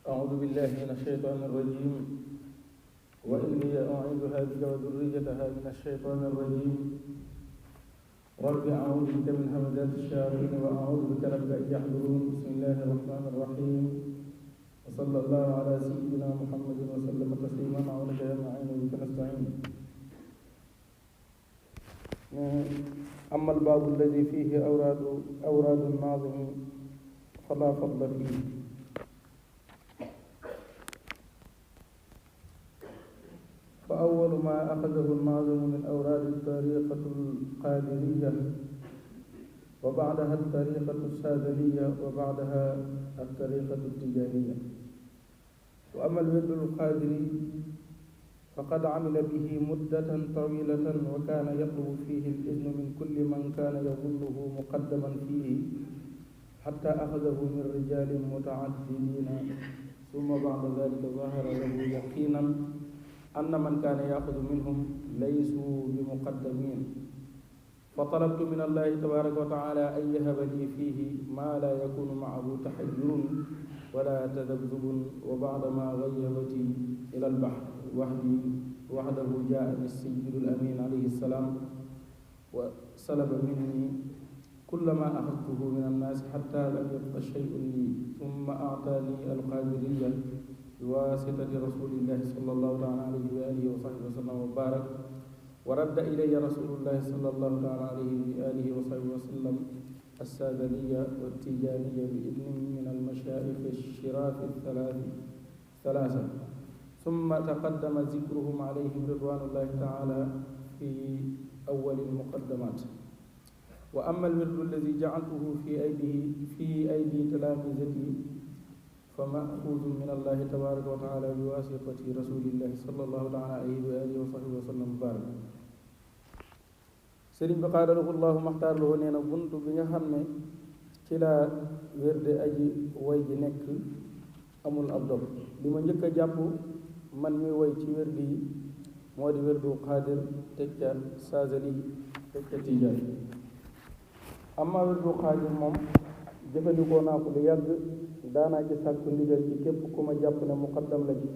أعوذ بالله من الشيطان الرجيم وإني أعيذها بك وذريتها من الشيطان الرجيم رب أعوذ بك من همزات الشياطين وأعوذ بك رب أن يحضرون بسم الله الرحمن الرحيم وصلى الله على سيدنا محمد وسلم تسليما عونك يا معين بك نستعين. أما الباب الذي فيه أوراد الناظم فلا فضل فيه. فأول ما أخذه الناظم من أوراد الطريقة القادرية وبعدها الطريقة الشاذلية وبعدها الطريقة التجانية. وأما الورد القادري فقد عمل به مدة طويلة وكان يطلب فيه الإذن من كل من كان يظنه مقدما فيه حتى أخذه من رجال متعددين ثم بعد ذلك ظهر له يقينا أن من كان يأخذ منهم ليسوا بمقدمين فطلبت من الله تبارك وتعالى أن يهب لي فيه ما لا يكون معه تحير ولا تذبذب. وبعدما غيبتي إلى البحر وحده جاءني السيد الأمين عليه السلام وسلب مني كل ما أخذته من الناس حتى لم يبق شيء لي ثم أعطاني القادرية بواسطة رسول الله صلى الله عليه وآله وصحبه وسلم وبارك. ورد إلي رسول الله صلى الله عليه وآله وصحبه وسلم السادلية والتيجانية بإذن من المشايخ الشراف الثلاثة ثم تقدم ذكرهم عليهم رضوان الله تعالى في أول المقدمات. وأما الورد الذي جعلته في أيدي تلامذتي فمأخوذ من الله تبارك وتعالى بواسطة رسول الله صلى الله عليه وآله وصحبه وسلم بارك. sëriñ bi qaadalahu llahu maxtaar lahu nee na bunt bi nga xam ne ci la wérde aji way ji nekk amul ab dog. li ma njëkk a jàpp man mi way ci wérde yi moo di wérdu xaadir teg ca saazali teg ca tijaan. amma wérdu xaadir moom jëfandikoo naa ko lu yàgg daanaa ci sàkku ndigal ci képp ku ma jàpp ne muqaddam la ci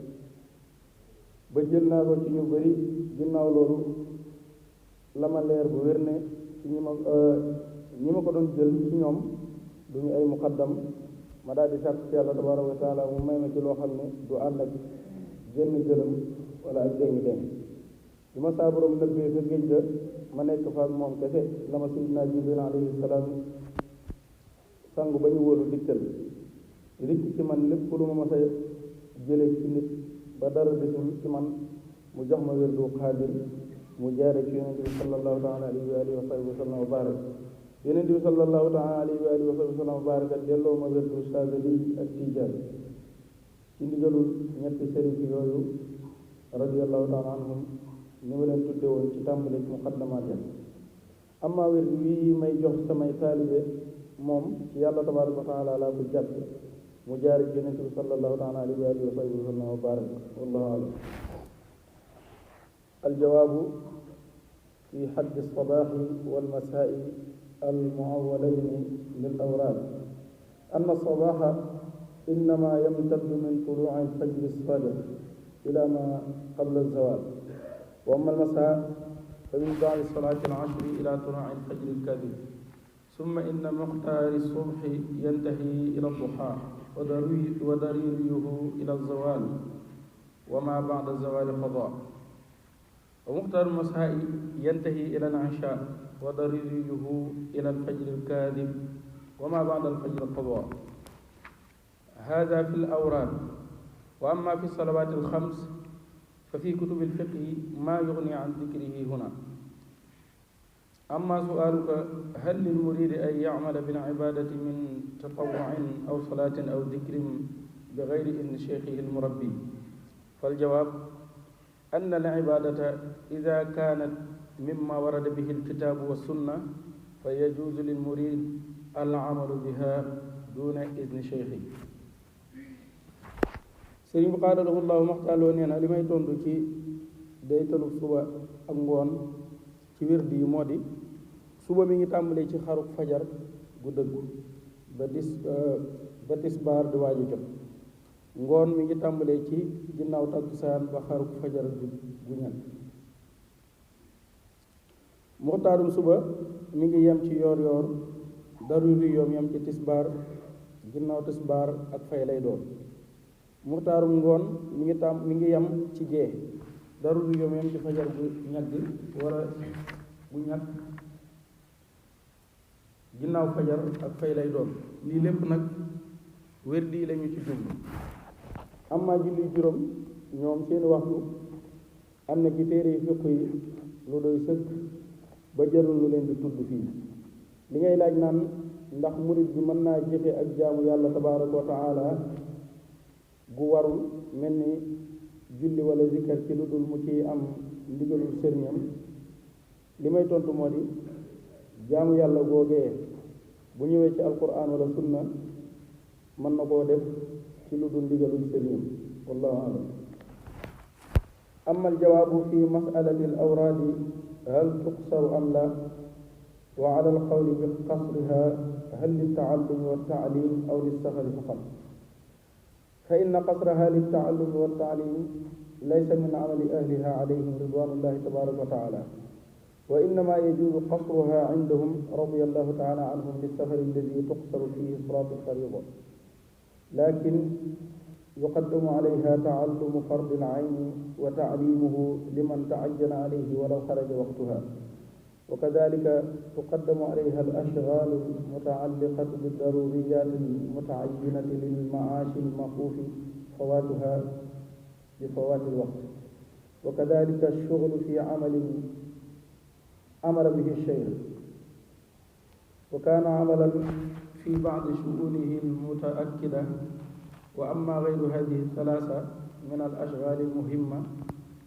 ba jël naa ko ci ñu bari. ginnaaw loolu la ma leer bu wér ne ci ñi ma ko doon jël ci ñoom duñu ay muqaddam ma daal di sàkku ci yàlla tabaaraka wa taala mu may ma ci loo xam ne du ànd ak génn gëlëm wala ak déngi bi ma saa borom nëbbee sa géej ga ma nekk fa ak moom kese la ma sayyidina Jibril alayhi salaam sangu ba ñu wóolu dikkal rikk ci man lépp lu ma mas a jële ci nit ba dara desul ci man mu jox ma wérdu xaadir mu jaare ci yonente bi sallallahu taala alayhi wa alihi wa sahbihi wa sallam wa barak. yonente bi sallallahu taala alayhi wa alihi wa sahbihi wa sallam wa baraka delloo ma wérdu saadali ak tijaan ci ndigalul ñetti sëriñ yooyu radiyallahu taala anhum ni ma leen tudde woon ci tàmbali ci muqaddamaat ya. amma wérdu wii may jox samay taalibe moom ci yàlla tabaraka wa taala laa ko jàppe mu jaare ci yonente bi sallallahu taala alayhi wa alihi wa sahbihi wa sallam wa barak. wallahu alam. aljawaabu fi xaddi alsabaaxi walmasaa'i almuawwalayni lil awraad. anna alsabaaxa innama yamtaddu min tuluuci alfajri alsaadiq ila ma qabla alzawaal wa amma almasaa fa min ba'di salaati alashri ila tuluuci alfajri alkaadib summa inna muxtaari alsubxi yantahi ila alduxaa wa dariiriyuhu ila alzawaal wa ma ba'da alzawaali qadaa wa muxtaaru almasaa'i yantahi ila al-ishaa wa dariiriyuhu ila al-fajri al-kaadib wa maa ba'da al-fajri qadaa. haaza fi al-awraad. wa ammaa fi as-salawaati al-xams fa fi kutubi al-fiqhi maa yughni an dikrihi hunaa. ammaa su'aaluka hal lil-muriidi an ya'mala bil-ibaadati min tatawwu'in aw salaatin aw dikrin bighayri idni shaykhihi al-murabbi fal-jawaab أن العبادة إذا كانت مما ورد به الكتاب والسنة فيجوز للمريد العمل بها دون إذن شيخه. sëriñ bi qaadalahu llahu maxtaaloo nee na li may tontu ci daytalu suba ak ngoon ci wird yi moo di suba mi ngi tàmbalee ci xaruk fajar gu dëggu ba tisbaar di waaju jot ngoon mi ngi tàmbalee ci ginnaaw takkusaan ba xaruk fajar gu ñag. muxtaarum suba mi ngi yem ci yoor yoor, daruri yoom yem ci tisbaar, ginnaaw tisbaar ak fay lay doon. muxtaarum ngoon mi ngi yem ci gee, daruri yoom yem ci fajar gu ñag wala bu ñag, ginnaaw fajar ak fay lay doon. lii lépp nag wérdi lañu ci jublu. amma julli juróom ñoom seeni waxtu am na ci téere yi fiq yi lu doy sëkk ba jarul lu leen di tudd fii. li ngay laaj naan ndax murit bi mën naa jëfe ak jaamu yàlla tabaaraka wa taala gu warul mel ni julli wala zikkar ci lu dul mu ci am ndigalul sëriñam, li may tontu moo di jaamu yàlla googee bu ñëwee ci alquran wala sunna mën na koo def ci lu dul ndigalul sëriñam. wallahu alam. amma aljawaabu fi masalati al awraadi hal tuqsaru am la, wa ala alqawli bi qasriha hal liltaallumi waltaalim aw lilsafari faqat. fa inna qasraha liltaallumi waltaalim laysa min amali ahliha alayhim ridwanullahi tabaraka wa taala, wa innama yajuzu qasruha indahum radiyallahu taala anhum lilsafari alladi tuqsaru fihi salatu alfarida, lakin yuqaddamu alayha taallumu fardi alcayni wa taalimuhu liman tacayyana alayhi walaw xaraja waqtuha, wa kadalika tuqaddamu alayha alashghal almutacalliqatu bidaruriyat almutacayyinati lilmaashi almaxuufi fawatuha bifawati alwaqt, wa kadalika alshughlu fi camalin amara bihi alshaykh wa kaana camalan fi bacdi shu'unihi almutaakkida. wa amma gayru hadihi althalaatha min alashghal almuhimma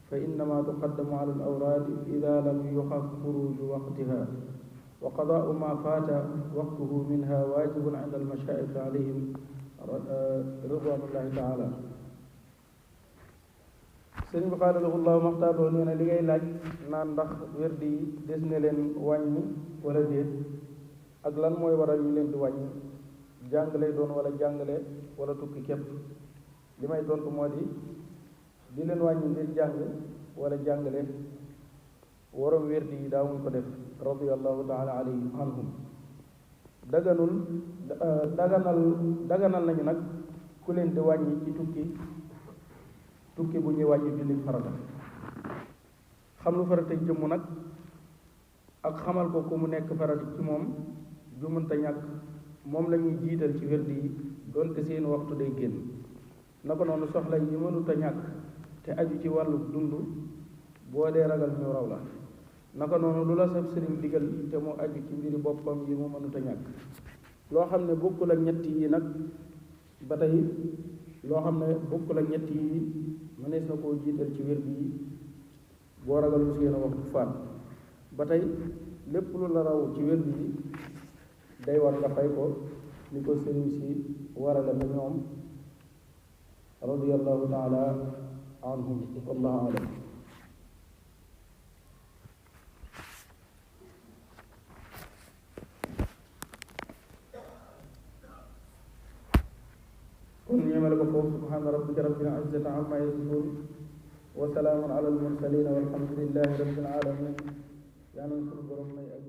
fa innama tuqaddamu ala alawraadi ida lam yuxaf xuruju waqtiha, wa qadaau ma faata waqtuhu minha waajibun inda almashaayikh alayhim ridwanullahi taala. sëñ bi xaadalahu llahu maxtaaroo nee na li ngay laaj naan ndax wérdi yi des ne leen wàññi wala déet, ak lan mooy waral ñu leen di wàññi, jàng lay doon wala jàngale wala tukki képp. li may tontu moo di leen wàññi ngir jàng wala jàngale waroom wérdi yi daawuñ ko def radiyallahu taala alayhim anhum. daganal nañu nag ku leen di wàññi ci tukki bu ñuy wàññi julli farata. xam lu farata jëmm nag ak xamal ko ku mu nekk farata ci moom ju mënta ñàkk moom la ñuy jiital ci wérdi yi doonte seen waxtu day génn. naka noonu soxla yi mënut a ñàkk te aju ci wàllu dund boo dee ragal ñu raw la. naka noonu lu la sab sëriñ digal te mu aju ci mbiri boppam yi mu mënut a ñàkk. loo xam ne bokkul ak ñett yi nag ba tey loo xam ne bokkul ak ñett yi mënees na koo jiital ci wérdi yi boo ragal lu seen waxtu faat. ba tey lépp lu la raw ci wérdi yi day war nga fay ko ni ko sëriñ si warale ba ñoom radiyallahu taala anhum. wallahu alam. kon ñeemale ko foofu. subhaana rabbika rabbil izzati amma yasifuun wa salaamun ala al mursalin walhamdulillahi rabbil alamin. yaa nañ sunu borom may ak